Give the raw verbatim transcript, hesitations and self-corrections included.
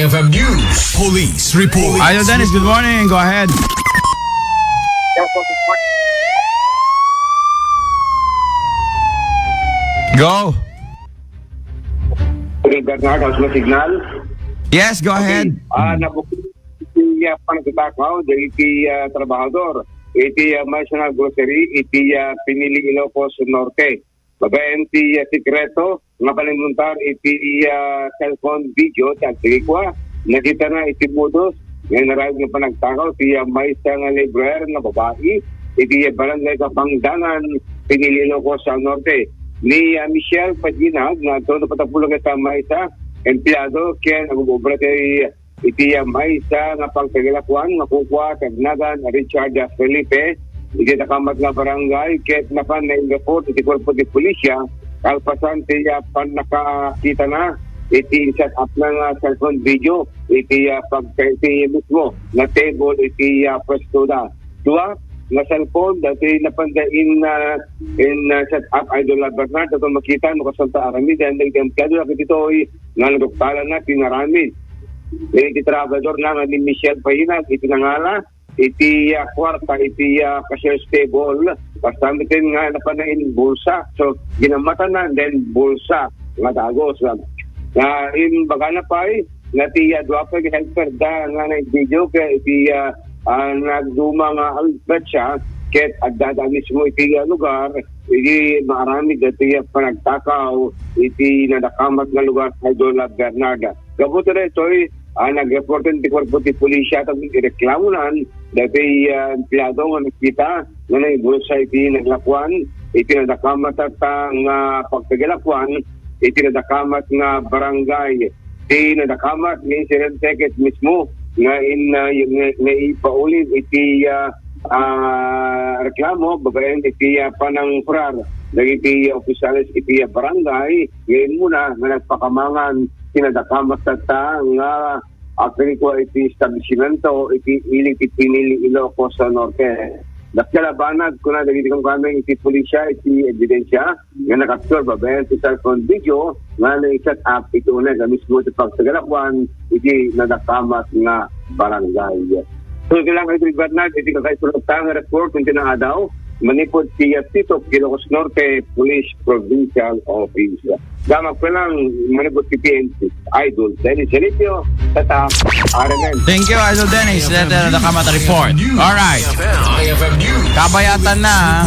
F M News. Police report. Idol Dennis, good morning. Go ahead. Go. Bernard, how's my signal? Yes, go ahead. Ah, nabukod iti, ah, panagtakaw, dagiti, ah, trabahador iti, ah, maysa nga grocery iti, ah, Pinili, Ilocos Norte. Babaen ti, ah, sekreto nga panagmuntar iti, ah, cellphone video ti agtarigua. Nakitana iti budos nga inarayo nga panagtakaw ti, ah, maysa nga laborer nga babai iti, ah, Barangay Kapangdangan, Pinili, Ilocos Norte. Ni, ah, Michelle Paginag nga adtono patapulo ket maysa empleado ken agub-obra ti iti, ah, maysa nga pagpagilakuan nga kukua ti agnagan Richard Felipe iti nakamat nga barangay ket napan na in-report iti kuerpo ti pulisya kalpasan ti, ah, pannakakitana iti set up nga cellphone video iti, ah, pagka-, iti mismo nga table iti, ah, pwesto da. Dua nga cellphone dati napanda in, ah, in, ah, set up, Idol Bernard, aton makita no kasanta aramid, and dagiti empleyado dagiti toy nga naduktalan na pinaramid. Iti trabahador na nga ni Michelle Pahinag, iti nangala iti, ah, kwarta iti, ah, cashier's table, basta miten nga napanda in bulsa. So, ginammatan na, and then bulsa nga dagos. Nga in bagana pay, nga ti, ah, dua pay nga helper da nga nag-video ket iti, ah, ah, nagduma nga alpetsa ket addada mismo iti, ah, lugar iti maaramid dati, ah, panagtakaw iti nadakamat nga lugar, Idol, ah, Bernard. Gapu ta daytoy, ah, nag-report ti kuerpo ti pulisya tapno ireklamonan dati, ah, empleyado nga nakita nga naibulsa iti naglakuan iti nadakamat ta nga pagpagilakuan iti nadakamat nga barangay. Ti nadakamat nga insidente ket mismo nga in, ah, nga, nga ipaulib iti, ah, ah, reklamo babaen iti, ah, panangkurar dagiti opisyales iti, ah, barangay nga immuna nga nagpakamangan ti nadakamat tatta nga agrikua iti establisimento iti ili ti Pinili, Ilocos Norte. Dakkel a banag, kuna dagiti kamkameng iti pulisya iti ebidensya nga nakapture babaen ti cellphone video nga naiset up iti uneg a mismo ti pagtagalakuan iti nadakamat nga barangay. So, iti lang, Idol Bernard, iti kakaisulat nga report iti naadaw manipud ti Titok, Ilocos Norte Police Provincial Office. Damag pa lang manipud ti P N P. Idol Dennis Felicio, tata, R M N. Thank you, Idol Dennis. That, uh, the Kamat Report. All right. I F M News. Kabayatan na.